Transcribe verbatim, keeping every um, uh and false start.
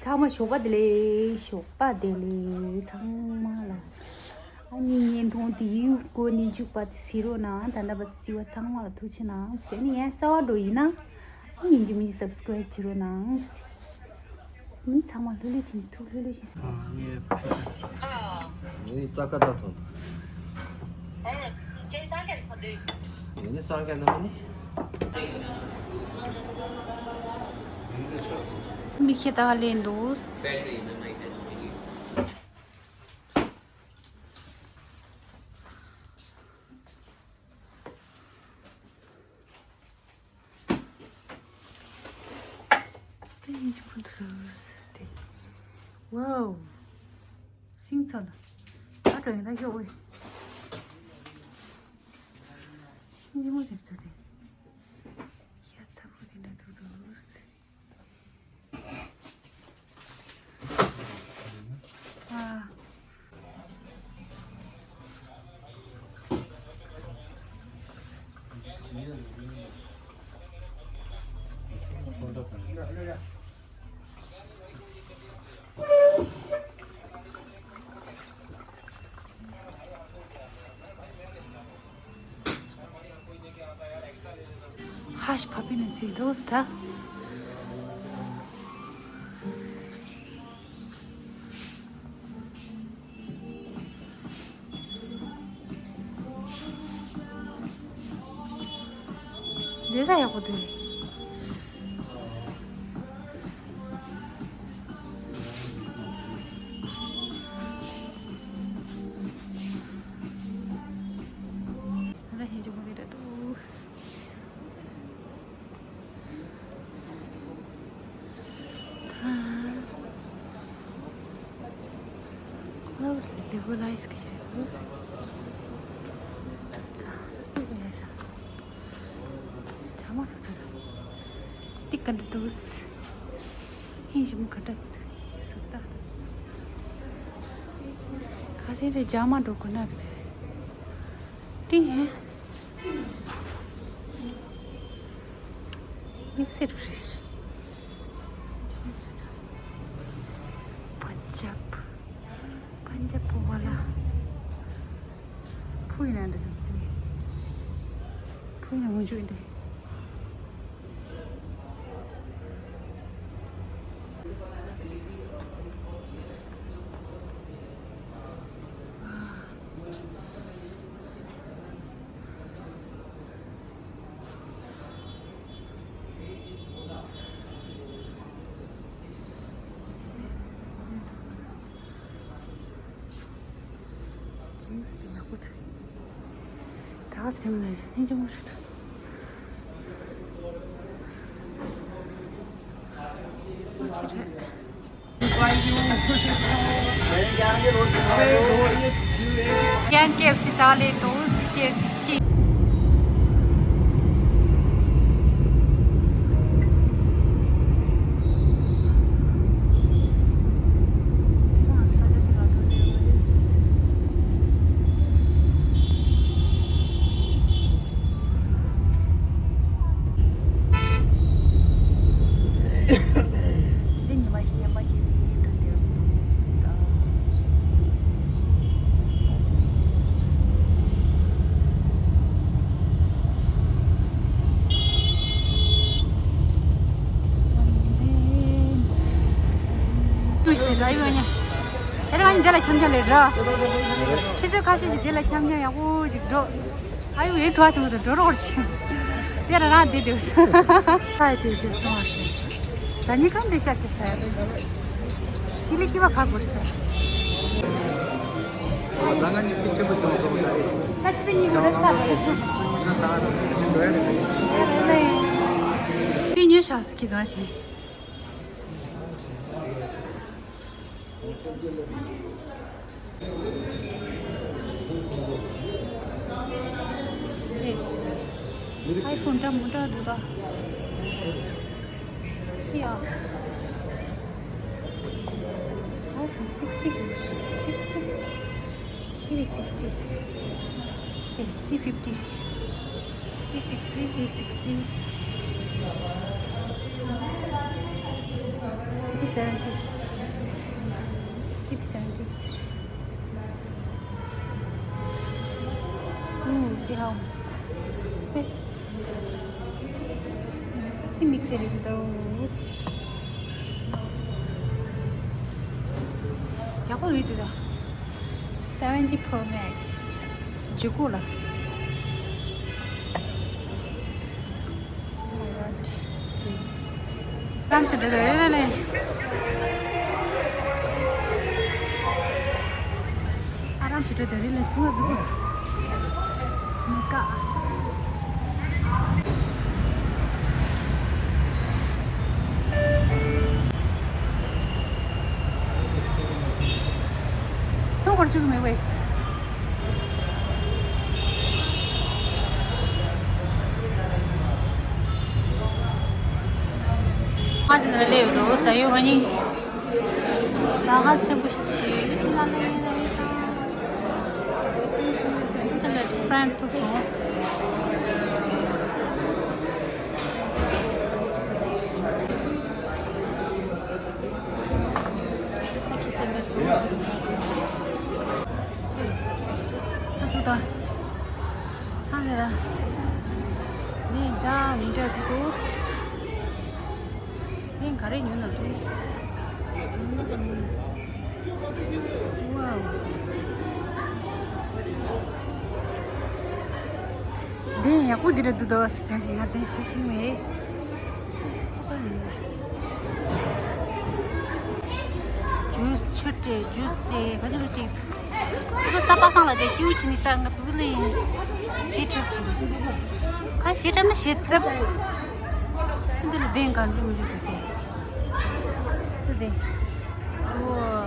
ཚང་མ་ཞོགས་པ་བདེ་ལེགས། ཞོགས་པ་བདེ་ལེགས་ཚང་མ་ལ། ཨ་ནི་བརྙན་ཐུང་དེའི་མགོ་ནས་མཇུག་བར་དུ་གཟིགས་རོགས་གནང་། ད་ལྟ་བར་དུ་གཟིགས་པ་ཚང་མ་ལ་ཐུགས་རྗེ་གནང་ཟེར། ནི་ཡང་གསར་པ་འགྲོ་ཡིན་ན་ཨ་ནི་ཡིན་གཅིག་མིན་གཅིག་སབ་སི་ཀ་རེབ་བྱེད་རོགས་གནང་ཟེར། ཨ་ནི་ཚང་མ་ལྷོད་ལྷོད་བྱས་ནས་ཐུགས་ལྷོད་ལྷོད་བྱས་ཟེར། ངས་ཙ་ཀ་ཏག་ཐོང་། ཡིན་ནི་སང་ག་ན་མ་ནི། མིག་ཤེལ་ད་ག་ལེན་འདུག་དེ་ཡིན་གཅིག་པུ་འདུག་ཟེར་ཏེ། ཝའོ། སིང་ཚ་ལ། ཨ་ཀྲོ་ཡིན་ད་ཤོག་ཝེ། སིང་ཆེན་མོ་དེར་འདུག་སྟེ། ཤ་ཚ་པོ་དེ་འདྲ་འདུག་འདུག་ཨ། ཧ་ཤ་ཕ་པི་ནས་བརྩིས་འདུག་ད། འདི་ས་ཡག་པོ་འདུག་ད་ལྟ་ཧེ་ཇི་མོ་དེ་འདྲ་འདུག་ལེ་གོ་ལ་ཡིས་ཀྱི་རེད། ཇ་མ་རོ་ཚོ་ད་ཏིག་ག་འདྲ་འདུག་ཧིན་ཞིམ་ག་འདྲ་སུ་ད་ཁ་སེ་རེ་ཇ་མ་འགྲོ་གོ་ན་གི་རེད། ཏིང་ཧེ། དམིགས་བསལ་རུ་རེད། པན་ཇབ། པན་ཇབ་པོ་བ་ལ། ཕུ་ཡིན་ན་འདི་རུ་ཏིང་། ཕུ་ཡིན་ན་ངོ་འཇུག་ཡིན་འདི། ཇིན་སི་དེ་ཡག་པོ་འདུག་ད་ག་ཟེར་མ་ལས་ནི་ཅུང་རེད། མ་ཆེ་རེད། ཀན་ཀེ་ཨེཕ་སི་ས་ལེ་ཏོ་ཟི་ཀེ་ཨེཕ་སི་ཤི། ཡུལ་ཞིག་ལ་ཡོད་ཉེ། དེ་རིང་ང་གཉིས་འདི་ལ་འཁྱམ་འཁྱམ་ལས་ར། ཆུ་ཚོད་ཁ་ཤས་ཤིག་འདི་ལ་འཁྱམ་འཁྱམ་ཡག་པོ་ཞིག་འགྲོ། ཨ་ཡུ་ཡིན་ཐུ་བ་ཆེན་པོ་དང་འགྲོ་རོགས་ཆེ། དེ་ར་རང་བསྡད་དེ་ས་ཡ་དེ་དེ་སོང་བ། ད་ནི་གང་འདི་ཤར་ཤར་ས་ཡ་དེ། དེ་ལས་སྐྱིད་པ་ཁ་བོར་ས། ད་ང་གཉིས་ཀྱི་ཁྱད་པར་བྱུང་སོང་ད་རེད། ད་ཆུ་ཚོད་གཉིས་ཀྱི་རོལ་ཚར་རེད། ང་ད་ང་འགྲོ་ཡ་རེད། དེ་ཉོས་ཤག་སི་ཁི་གང་ཞིག་ཨའི་ཕོན་འདྲ་མོ་འདྲ་འདུག་ད། ཡ། ཨའི་ཕོན་སིགས་ཊི་བྱུང་། སིགས་ཊི། Here is sixty. Okay, this fifty. This sixty, this sixty. seventy. Keep seventy. Ooh, the house. Hey. Hey, mix it with those. ཡག་པོ་ཡོད་འདུག་ད། seventy Pro Max. འཇུག་གོ་ལ། Alright. ཨ་རམ་ཆུ་དེ་དེ་རེད་ལེ། ཨ་རམ་ཆུ་དེ་དེ་རེད་ལེ། ཚུར་འཛུལ་གོ། མི་དགའ། ཐོག་བར་བཅུག་མེད་པས། ང་ཚོ་འདིར་སླེབས་ཡོད་དོ། ཟ་ཡོད་ང་གཉིས། ཟ་ཁང་ཆེན་པོ་ཞིག་ལ་སླེབས་ཡོད་དང་། ཧ་ལས་friend to house། ཨ་ཐུ་ད། ཨ་ལེ་ལ། ནས་འདྲ་མི་འདྲ་འདུག་ཏོ། ནས་ག་རེ་ཉོ་ན་འདུག་ཝའོ། འདི་ཡག་པོ་འདི་འདྲ་འདུག་ཏོ་ཟེར་ཞིག་ང་དེ་ཤོད་ཤིང་མེད། ཇུས་ཆུ་སྤྲད། ཇུས་སྤྲད། ག་ཚོད་སྤྲད། ཁོ་ཚོ་ས་པ་སང་ལ་དེ་ཀྱུ་ཆི་ནི་ལྟ་ང་དུ་ལེན། ཞེ་ཁྲབ་ཆི་ནི། ཁ་ཞེ་ཁྲབ་ན་ཞེ་ཁྲབ། འདི་ལ་བདེན་གང་འཇུག་མི་འཇུག་དུ་དེ། དེ་དེ། ཨོ།